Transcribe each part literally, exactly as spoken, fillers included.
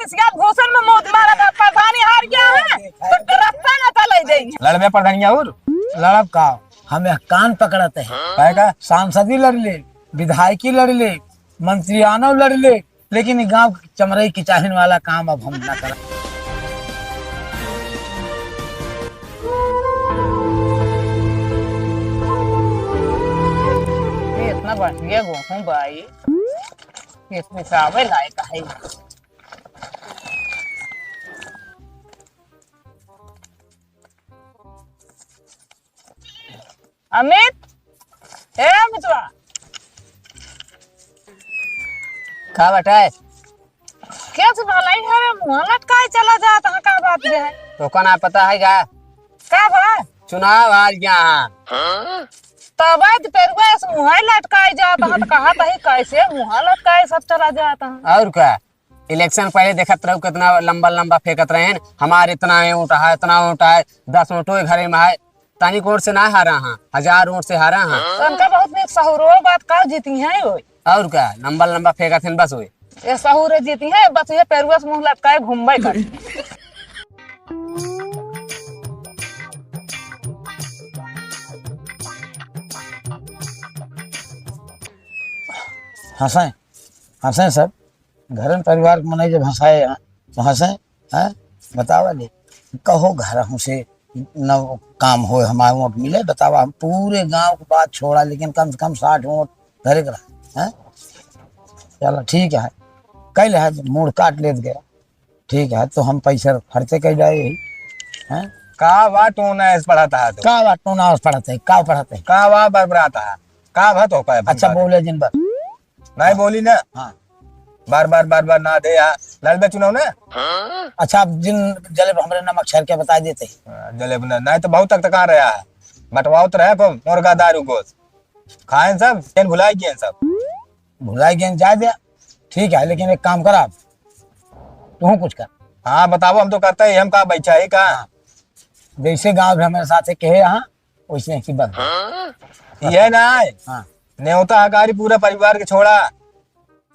सियाल घूसन में मौत मारा था, प्रधानी हार गया है, तो रास्ता ना चले जाई। लड़बे प्रधानिया और? लड़ब का? हम यह कान पकड़ते हैं। काहे का? सांसदी लड़ ले, विधायकी लड़ ले, मंत्रियानो लड़ ले, लेकिन ई गांव चमरई किचाहिन वाला काम अब हम ना करब। ये इतना बढ़िया गेहूं भाई, ये पिसावे लायक है। अमित, ए अमितवा। का बटाए? क्या से भलाई है रे, मुँह लटकाए चला जात है, का बात है? तोका ना पता है का? का बा? चुनाव हार गया है। तब आज पेरुआ से मुँह लटकाए जात है, तो कहा तही कैसे मुँह लटकाए सब चला जात है? और का? इलेक्शन पहले देखत रहू, कितना लंबा लंबा फेंकत रहे हैं, "हमार इतना वोट है, इतना वोट है, दस वोटो घरे में है।" तनी वोट से ना हारा हाँ, हजार वोट से हारा हाँ। तो उनका बहुत नीक सहूरो बात का जीती हैं वो। और का, लंबा लंबा फेंकत हैं बस वो। ये सहूरे जीती हैं, बस ये पेरुआ से मुँह लटकाए घूमबे कर। हंसे, हंसे सब। घर में परिवार के मनई जब हंसाए हैं, तो हंसे, हैं? बतावा ले, कहो घर हमसे न काम होए, हमारे वोट मिले, बतावा, हम पूरे गांव की बात छोड़ा, लेकिन कम से कम साठ वोट घरे के रहा, हैं? चलो ठीक है, कह ले है, मूड़ काट लेत गया, ठीक है, तो हम पैसा खर्चे कर जाए यही, हैं? का बा टोना ऐस पढ़त है तो? का बा टोना ऐस पढ़त है, का पढ़त है? का बा बरबरात है? का भा तो का है अच्छा बता दे। बोले जिन बात। नहीं बोली ना। हाँ। बार बार, बार बार ना दे यहाँ। लड़बे चुनाव ना। अच्छा, आप जिन जलेब हमरे नमक छर के बता देते। हाँ, जलेब ना, नहीं तो बहुत तक तका रहा है। बंटवाओ तो रहे को मुर्गा दारू गोश्त। खाएं सब, चैन भुलाई गए सब। भुलाई गए, जा दे। ठीक है, लेकिन एक काम कर आप, तू कुछ कर। हाँ, बताओ, हम तो करते ही, हम का बैठा ही का? हाँ। जैसे गाँव में हमारे साथ है, कहे यहाँ, वैसे ही बंद। ये ना है। हाँ। नेवता हकारी पूरा परिवार के छोड़ा,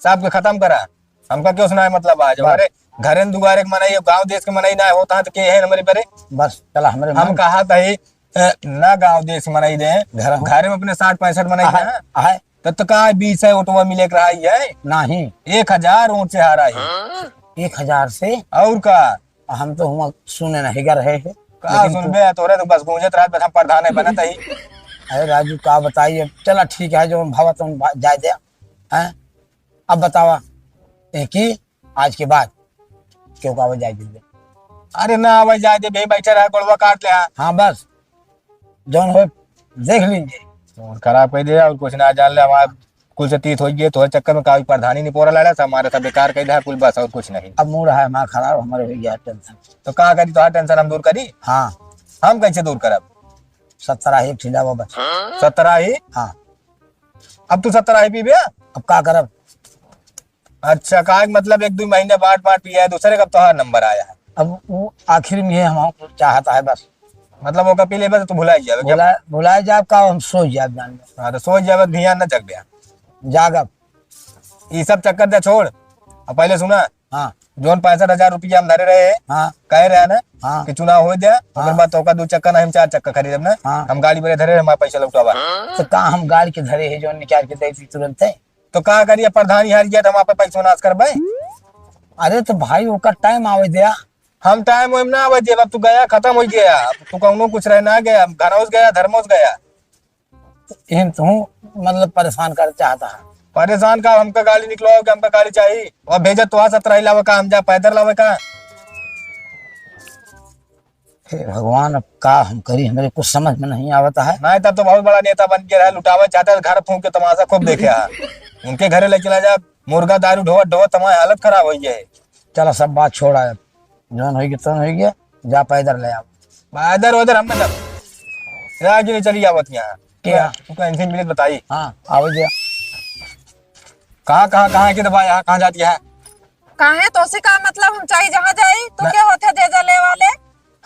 सबके खत्म करा। हमका क्यों सुनाए मतलब आज? बस। हमारे घरे न दुआरे के मनई, गाँव देश के मनई ना होता है तो के है हमारे बरे? बस, चला हमरे हम मन। कहा था ही, ए, ना गाँव देश के मनई दे, घर हम। घरे में अपने साठ पैंसठ मनई आहे, दे। आहे। तब तो का बीस है ओटवा मिले के रहा ही है? नहीं। एक हजार वोट से हारा है। एक हजार से? और का? हम तो हुआ सुने नहीं कर रहे हैं। का लेकिन तू सुनबे, तोरे तो बस गूंजत रात बस हम प्रधान है बनत ही। अरे राजू, का बताइए, चला ठीक है, जो भवा तुम भा-, जाए दे, हैं? अब बतावा, ए की आज के बाद क्यों का आवे जाए दे? अरे ना आवे जाए दे, भाई बैठे रहा, गोड़वा काट ले, हाँ। हाँ, बस, जौन हो, देख लीजिए। और खराब कर दिया, और कुछ ना जान ले, हमारे कुल से तीत हो गए, तोहरे चक्कर में कागज प्रधानी नहीं पोरा लड़ा, सब हमारे सब बेकार कर दिया, कुल बस और कुछ नहीं। अब मूड है हमारा खराब, हमारे हो गया टेंशन। तो का करी, तोहार टेंशन हम दूर करी? हाँ। हम कैसे दूर करब? सत्रह ही ठिला बस। सत्रह ही? हाँ। अब तू सत्रह ही पीबे? अब का करब? अच्छा, का मतलब एक दो महीने बाद, बाद पिया है, दूसरे का तोहार नंबर आया है। अब वो आखिर में ये हम चाहता है बस। मतलब वो का पी लेबे तो तू भुला जाबे क्या? भुला, भुला जाब का, हम सो जाब जान ले। हाँ, तो सो जाबे, ध्यान न जगबे। जागब। ई सब चक्कर दे छोड़। अब पहले सुना। हाँ। जोन पैंसठ हजार रुपया हम धरे रहे, हाँ। कहे रहे ना हाँ। कि चुनाव हो जाए, हाँ। ओकर बाद तोका दो चक्का नहीं, हम चार चक्का खरीदब ना। हाँ। हम गाड़ी बड़े धरे रहे, हमारा पैसा लौटावा। तो का हम गाड़ी के धरे है, जोन निकाल के दे दी तुरंत है? तो का करिए, प्रधानी हार गया तो हम आप पैसो नाश करबे? अरे तो भाई, ओकर टाइम आवे दिया। हम टाइम ओइम ना आवे देब, अब तू गया, खत्म हो गया, अब तू कौनो कुछ रह ना गया, घनौस गया, धर्मोस गया। एहन तू मतलब परेशान कर चाहता है? परेशान का, हमका गाड़ी निकलो कि हमका गाड़ी चाहिए, और भेजत तो आ सत्रह लावे का, हम जा पैदल लावे का? हे भगवान, अब का हम करी, हमरे कुछ समझ में नहीं आवता है। नहीं, तब तो बहुत बड़ा नेता बन के रहा, लुटावे चाहता है, घर फूंक के तमाशा खूब देखे है। उनके घरे ले चला जा, मुर्गा दारू ढोवत ढोवत हमारी हालत खराब हो गई है। चला, सब बात छोड़ा, अब जौन होई गया, तौन होई गया, जा पैदल ले आओ। पैदल उधर हम ना, राह की नहीं चली आवत यहाँ। के यहाँ? तू कहीं से मिले बताई। हाँ, आवे दिया। कहाँ, कहाँ, कहाँ के दबा, यहाँ कहाँ जाती है? काहे, तोसे का मतलब, हम चाहे जहाँ जाई, तो ना। क्या होते दे जा ले वाले?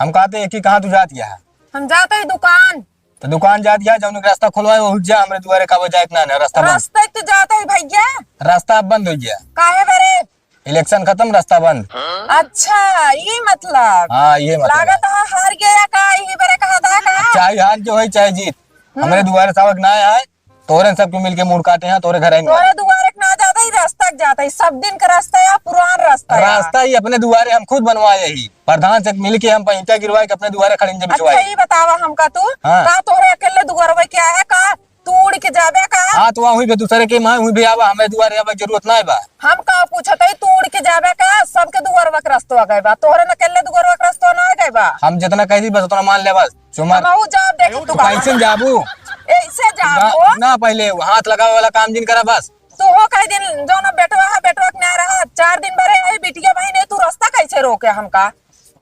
हम कहते एक ही, कहाँ तू जात गया है? हम जात ही दुकान। तो दुकान जात गया, जौन रास्ता खुलवाए, वो जा, हमरे दुआरे का वो जाए ना, ना, रास्ता बंद। रास्ते तो जात ही भैया। रास्ता अब बंद हो गया। काहे बरे? इलेक्शन खतम, रस्ता बंद। अच्छा, ई मतलब। हाँ, ये मतलब। लागत है हार गया का, यही बरे कहा था का? चाहे हार जो है, चाहे जीत, हम्म। हमरे दुआरे सावक ना आए, तोरे सबके मिलके मूड़ काटे हैं, तोरे घर आएंगे। तोरे दुआरे के ना जाता ही, रस्ता के जाता ही, सब दिन का रस्ता या पुरान रस्ता या। रस्ता ही अपने दुआरे हम खुद बनवाए ही, प्रधान से मिलके हम पहिंटा गिरवाए के अपने दुआरे खड़िंजा बिछवाए। अच्छा, ई बतावा हमका तू, हाँ। का तोहरे अकेले दुआरवे के आए का? तू उड़ के जाबे का? हाँ, तो वहीं पे दूसरे के माँ, वहीं भी आवा, हमें दुआरे आवे के जरूरत ना बा। हम का पूछत हई, तू उड़ के जाबे का? सबके दुआरवा के रस्तवा गए बा, तोहरे न अकेले दुआरवा के रस्तवा ना गए बा। हम जितना कह दी बस उतना मान ले बस। चुमार। हमहू जाब, देखी तू तू का। कैसे जाबू? ऐसे ना, जाबू। ना, पहले हाथ लगावे वाला काम जिन करा बस। तू हो कई दिन जौन बेटवा है, बेटवा के ना रहा, चार दिन भरे आई बिटिया बहिन है, तू रास्ता कैसे रोके हमका?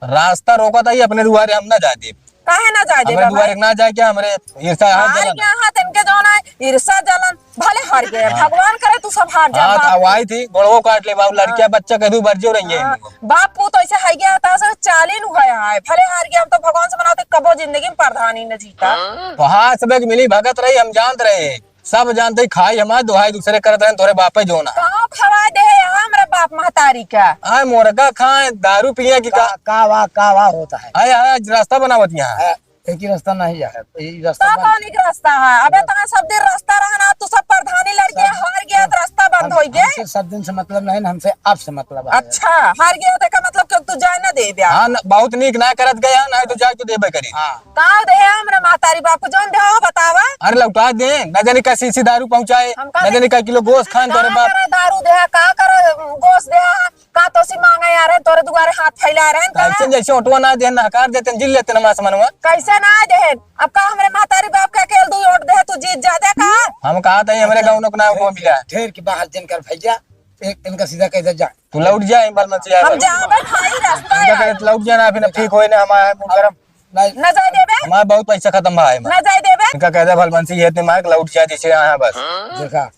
रास्ता रोकत आई अपने दुआरे, हम ना जाए देब। काहे ना जाए देब हमरे भाई? दुआरे ना जाए क्या? हमरे ईर्षा है, हार जलन। गया है, तनके जौन है, ईर्षा जलन, भले हार गए, हाँ। भगवान करे तू सब हार जा, हाँ, बाप। तो आई थी, गोड़वो काट ले बाबू, लड़किया हाँ। बच्चा कदू बरजो रही है। हाँ, बाप पूत ऐसे है गया, तो ऐसे चालीन हुआ है, भले हार गया, हम तो भगवान से मनाते कबो जिंदगी में प्रधानी न जीता। तो हाँ, सब एक मिली भगत रही, हम जानत रहे, सब जानते ही खाई हमारे दुहाई दूसरे करत रहे, तोरे बापे जो ना। का खवा दे है यहाँ हमरे बाप महतारी का? आए मोरगा खाए, दारू पिए की का? का, का वाह, का वाह होता है? आए, आए, आज रास्ता बनावत यहाँ। हाँ, एक ही रास्ता नहीं है, यही रास्ता तो बंद। कौन एक रास्ता है? अबे हाँ। तहाँ सब दिन रास्ता रहना, तू सब प्रधानी लड़ गया, सब, हार गया, तो रास्ता बंद हम, हो गया। हमसे सब दिन से मतलब नहीं ना, हमसे अब से मतलब है। अच्छा, हार गया तो का मतलब कि तू जाए ना दे ब्याह? हाँ, न, बहुत नीक ना करत गया, नहीं तो जाए तो देबे करी। हाँ। का दे हमरा महतारी बाप को जौन दे हो बतावा। अरे लौटा दे, न जाने का शीशी दारू पहुँचाए, हम का न जाने का किलो गोश्त खान तोरे का बाप। करे दारू दे, का करे गोश्त दे, का तोसी मांगे यार, तोरे दुआरे हाथ फैला रहे हैं का? ऐसे जैसे ओटवा ना दे, नहकार देते, जिल लेते न मास मनवा। कैसे ना दे? अब का हमरे महतारी बाप के अकेल दू ओट दे, तू जीत जा दे का? हम कहा था, हमरे गाँव नक ना ओटवा मिला। ढेर की बाहर जनकर भैया, एक इनका सीधा कह दे जा। तू लौट जा, भलमंसी आए हम बा। जाबे भाई, रास्ता इनका है। कहे लौट जा ना, फिर ठीक होए ना, हमारा मूड गरम। नहीं। ना जाए देबे? हमारा बहुत पैसा खत्म बा है। ना जाए देबे? इनका कह दे भलमंसी ये दिमाग लौट जा, जैसे आया बस। देखा,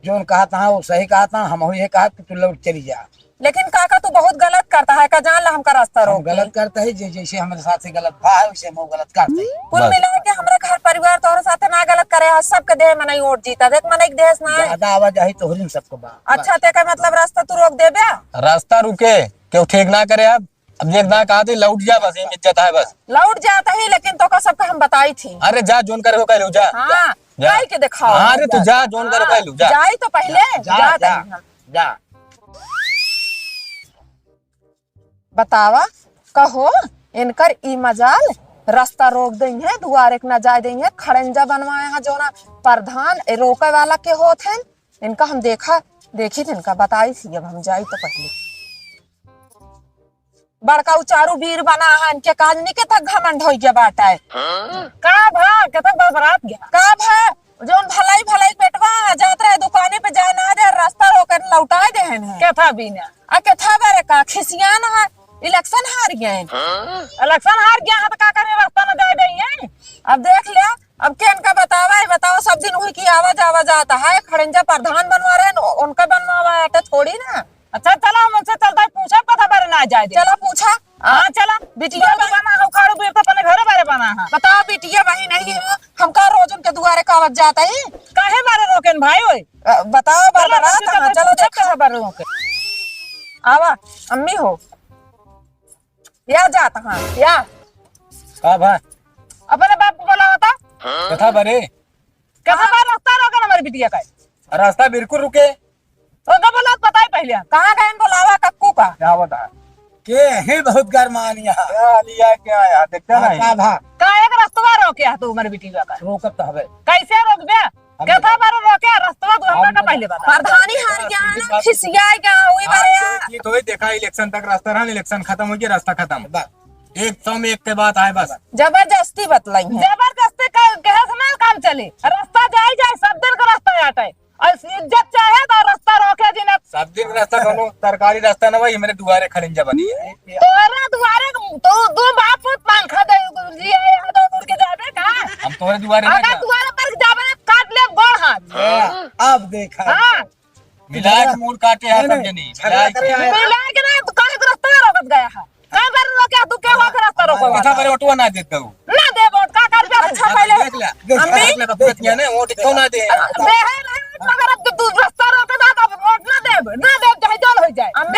जो कहा था वो सही कहा था, हम ये कहा कि तू लौट चली जा। लेकिन काका तू बहुत गलत करता है, का जान ला हमका रास्ता हम रोक के। गलत करता है, जे-, जैसे हमारे साथ से गलत भा है, वैसे हम गलत करते हैं। कुल बस। मिला के हमरे घर परिवार तोहरे साथे ना गलत करे है, सबके देह मनई ओट जीता। देख मनई के देह से ना है। ज्यादा आवाजाही तोहरी में सबको बा। अच्छा, ते का मतलब रास्ता तू रोक देबे? रास्ता रुके, क्यों ठीक ना करे अब? अब देख ना कहा थी, लौट जा बस, ये इज्जत है बस। लौट जाता ही, लेकिन तो का सबका हम बताई थी। अरे जा, जोन करे हो कह लो, जा। हाँ, जा। जाई के दिखाओ। हाँ, अरे तू जा, जोन करे हो कह लो, जा। जाई तो पहले, जा, जा, जा, तनी, हाँ। जा। बतावा, कहो, इनकर ई मजाल, रास्ता रोक देइहैं, दुआरे के ना जाए देइहैं, खड़ंजा बनवाए हैं, जोना प्रधान ए, रोके वाला के होत हैं, इनका हम देखा, देखी थे इनका, बताई थी, अब हम जाई तो पहले। बड़का उचारू वीर बना है, इनके काज नहीं के तक घमंड होई गया बाटा है। का भा, के तक बरबरात गया? का भा, जौन भलाई भलाई बेटवा जात रहे दुकाने पे जाए ना दे, रास्ता रोके लौटाए दे हैं। के था बीना? आ के था बारे का खिसियान है, इलेक्शन हार गए। इलेक्शन हार गया है तो का करे, रास्ता न जाए दे हैं? अब देख ले, अब के इनका बतावा है, बताओ, सब दिन वही की आवाज आवाज आता है, खड़ंजा प्रधान बनवा रहे हैं, उनका बनवावा आटे थोड़ी ना। अच्छा, चला, हम उनसे चलता है, पूछा, पता बारे ना जाए दे। चला, पूछा। हाँ, चला। बिटिया बिटिया बहिन बना हो, खाड़ू बीर तो अपने घरे बारे बना है। बताओ, बिटिया बहिन नहीं हो, हम का रोज उनके दुआरे कावत जाता ही? काहे बारे रोकेन भाई ओए? अ, बताओ, चला, बरबरा तुमसे कहाँ? तो चलो, पूछा, देखा। कहाँ बारे रोके? आवा, अम्मी हो। या जात हाँ, या। का भा? अपने बाप को बोला होता। कथा बारे? कथा बारे रास्ता रोके ना हमारी बिटिया का। रास्ता बिल्कुल रुके। ओका बोला, बताई पहले। कहाँ गए बोलावा कक्कू का? क्या बता? के ही बहुत गरमान यहाँ। क्या लिया, क्या आया? देखते हाँ, नहीं। का भा? का एक रस्तवा रोके है तू हमारे बिटिया का? रोकत तो हवे। कैसे रोकबे? हम कथा बारे रोके रस्तवा तू हमरा हम का पहले बता। प्रधानी हार गया है ना, खिसिया गया, वही हाँ, बारे तो यार। ये तो वही देखा, इलेक्शन तक रास्ता रहा, इलेक्शन खत्म हो गया, रास्ता खत्म। बस। एक सौ में एक के बात आए बस। जबरदस्ती बतलाई है। जबरदस्ती का, कहे से ना काम चले। रास्ता जाए जाए, सब दिन का रास्ता आटे। और इज्जत चाहे तो रास्ता रोके जी ना। सब दिन रास्ता कोनो सरकारी रास्ता ना भाई, मेरे दुआरे खड़ंजा बनी है। तोरा दुआरे तो दो बाप पूत पंखा दे लिए है, तो उड़ के जाबे का? हम तोरे दुआरे ना अगर जा। दुआरे पर जाबे ना, काट ले गोड़ हाथ। हाँ, अब देखा। हाँ। मिला के मूड़ काटे हैं नहीं, सब नहीं, जनी, झगड़ा मिला के। करे आए। मिला के ना, तू काहे के रास्ता रोकत गया है? कई बार रोके तू, के हुआ के रास्ता रोको? कितना बार वोटवा ना देता हूँ। ना दे वोट, का कर दे? अच्छा, पहले देख ले, देख अम्मी? ले, बकरतिया ने वोट क्यों ना दे? दे है ना, मगर अब तू रास्ता रोके ना, तो वोट ना देब, ना देब, चाहे जौन हो जाए। अम्मी?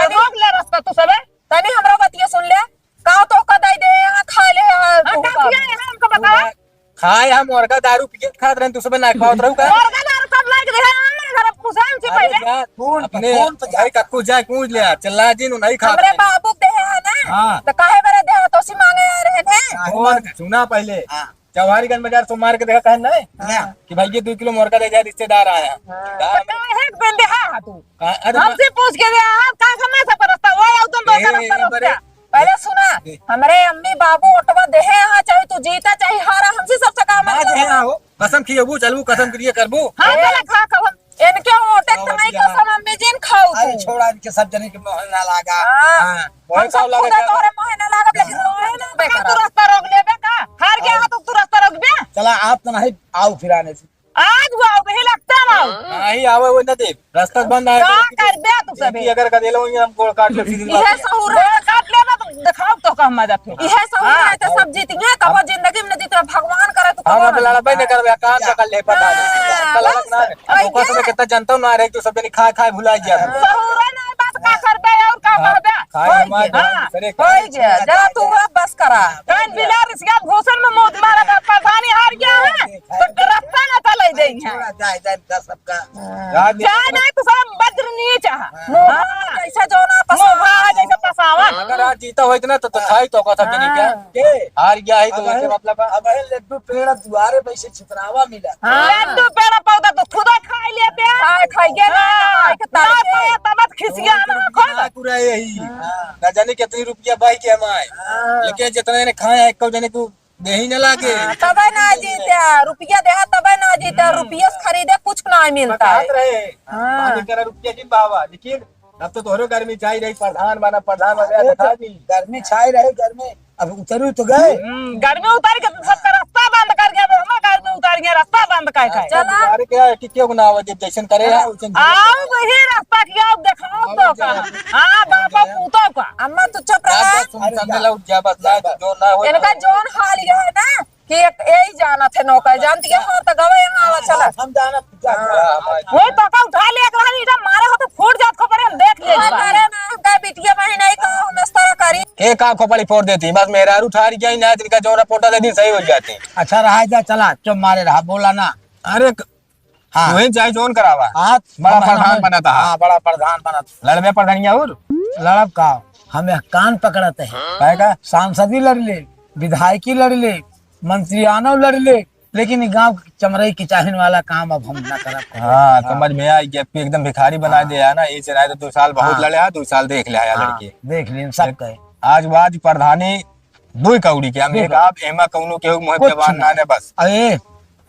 रोक ले रस्ता तू सबे। तनी हमरा बतिया सुन ले। का तो का दई दे, यहाँ खा ले, यहाँ हाँ, तू का का। किया है, हमको बतावा। खाए हम मुर्गा दारू पी के खात रहन, तू सबे ना खावत रहू का? मुर्गा दारू कब लाइक दे, हमारे घर पूछा हमसे अरे पहले। यार, फोन पर, अपने फोन पर भाई जा। कक्कू जाए पूछ ले यार, चिल्ला जी नु नहीं खात हमरे रहन। बाबू के देहे है ना, हाँ। तो काहे बरे देहे तो सी मांगे आ रहे हैं। काहे फोन मांगे? सुना पहले। हाँ। चौहारीगंज बाजार सोमवार के देखा कहन नहीं हाँ। कि भाई ये दो किलो मुर्गा दे जाए, रिश्तेदार आया। हाँ। का तो काहे के बंदे हा तू? का-, अरे हमसे पूछ के दे, हाँ, का का मैं सब रस्ता, वो आओ तुम ए, दोसर रस्ता ए, रोक बरे, जा। पहले सुना, ए। हमरे अम्मी बाबू ओटवा देहे हाँ, चाहे तू जीता चाहे हारा, हमसे सब सका मत बात है करो। ना हो, कसम खिएबू, चलबू, कसम क्रिया करबू। हाँ, ए। चला खा, खा, हम इनके ओटे आओ, तनाई भैया। कसम अम्मी जिन खाऊ अरे तू। छोड़ा, इनके सब जने के मोह ना लागा। हाँ, हाँ, हम मोह सब का खुदा लागा? तोहरे मोह ना लागब, लेकिन मोह ना तू बेकरा। रस्ता रोक लेबे का? हार गया हाँ। हो तो तू रस्ता रोकबे? चला, आप तो नहीं, आओ फिर आने से। आज वो आओ, वही लगता ना हो। नहीं आवे, वो न दे। रस्ता बंद आए का तो करबे तू सबे? अगर का देलो, ये हम गोड़ काट के सीधी इहे बात। सहूर है। गोड़ काट लेना तो दिखाओ तो का मजा फिर। इहे सहूर हाँ। है तो सब जीतिए, कबो जिंदगी में न जीते, भगवान करे तो हम कबो अब ना लड़बे जीते। न करबे, कान पकड़ ले, पता नहीं। हाँ, गलत बस। ना है। अब वही ऊपर से है। कितना जनता ना रहे, तो सब जने खाए, खाए भुला गया। सहूर है ना, बात का करबे और का हाँ, कहबे? खाए होई हमारे गया। घर हाँ, दूसरे होई खाए। गया। जरा तू अब बस करा। कान बिलार इसका भूषण में मौत मारा था, प्रधानी हार गया है, तो रस्ता ना चले देंगे। छोड़ा, जाए, जाए, दस सबका। हाँ। राज जाए नहीं तो सब बज्र नीच है। हाँ। हाँ। जैसा जो ना पसावा। मोहा जैसा पसावा। अगर आज जीता होइत ना तो, तो खाई तो का सब जने क्या? हाँ। के? हार गया है तो अब इससे है, मतलब है? अब है लड्डू पेड़ा दुआरे पे से छितरावा मिला। हाँ। लड्डू पेड़ा पौधा तो खुदा खाई लेते हैं। खाए, खाई के ना, हाँ। खाए के ना तार के। पाया तब खिसिया ना खुद। ना पूरा यही। हाँ। ना जाने कितनी रुपया बाई के हमारे। हाँ। लेकिन जितना इन्हें खाया है, एक जने को देही न लागे। हाँ, तबे ना जीते, रुपया देहा तबे ना जीते, हम्म। रुपया से खरीदे कुछ ना मिलता है। बात रहे, हाँ। पाँच एकड़ रुपया की बाबा, लेकिन अब तो तोहरो गर्मी छाई रही, प्रधान बना, प्रधान बना, अरे दिखा तो दी। गर्मी छाई रही, गर्मी अब उतरू तो गए। हम्म, गर्मी उतर के तो सबका रास्ता बंद कर गया, अब हमारा गर्मी उतर गया, रास्ता बंद कर के। चला। तुम्हारे क्या है कि क्यों ना आवे, जब जैसन करे है, वैसन आओ वही रास्ता की आओ, देखाओ आओ तो का। जा। हाँ, बापा पूतो का। अम्मा, तू चुप रहा। जा, जा, सुन, अरे, सुन, जा। ले, उठ जा, बस, जा, जा, जो ना हो। इनका जोन हाल यह है ना कि एक यही जानत है नौकर, जानती है, हाँ, तो गवे यहाँ आवा, चला। हम जानत, जा, जा। हाँ, हाँ। वो तो का उठा ले, एक रहनी, इधर मारे हो तो फूट जात को पड़े, हम देख ले ओए, एक बार। मारे ना, हमका बिटिया बहिन आई, कहो हम इस तरह करी। के का खोपड़ी फोड़ देती, बस मेहरारू ठार गया ही ना, जिनका जोन पोटा दे दी, सही हो जाती। अच्छा रहा, जा, चला, चुप मारे रहा, बोला ना। अरे, हाँ। तू ही चाहे जोन करावा। हाँ, बड़ा हम, प्रधान हम, बना था। हाँ, बड़ा प्रधान बना था। लड़बे प्रधानिया और? लड़ब का? हम यह कान पकड़त है। काहे का? सांसदी लड़ ले, विधायकी लड़ ले, मंत्रियानो लड़ ले, लेकिन ये गांव के चमरई किचाहिन वाला काम अब हम ना करब। हाँ, हाँ। समझ में आई कि अब एकदम भिखारी बना हाँ। दे है ना, ये चलाए तो दो साल बहुत हाँ। लड़े है, दो साल देख ले आया हाँ, लड़के। देख लेन सब कहे। आज वो आज प्रधानी दुई कौड़ी के, हम एक देखो। आप एमा कौनो केहू मुँह कुछ जबान ना। ना दे बस। अरे,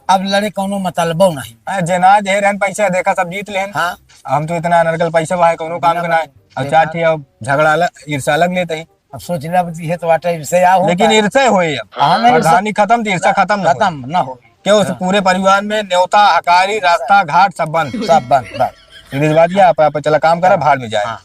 अब लड़े कौनो मतलबो नहीं। अरे, जे ना जे रहन पैसा देखा सब जीत लेन। हाँ। हम तो इतना अनर्गल पैसा बा है, कौनो काम के ना है। अब देखा। चार ठे अब झगड़ा अलग, ईर्ष्या अलग लेते हैं। अब सोच ले, अब ये तो बाटे, ईर्ष्या हो लेकिन पाए। ईर्ष्या होई अब। हाँ, नहीं, प्रधानी खत्म, तो ईर्ष्या खत्म ना होई। खत्म ना हो। क्यों उस हाँ। पूरे परिवार में न्योता, हकारी, रास्ता, घाट सब बंद। सब बंद, बंद। सीधी बात ये, आप, आप चला काम करा, हाँ। भाड़ में जाए। हाँ।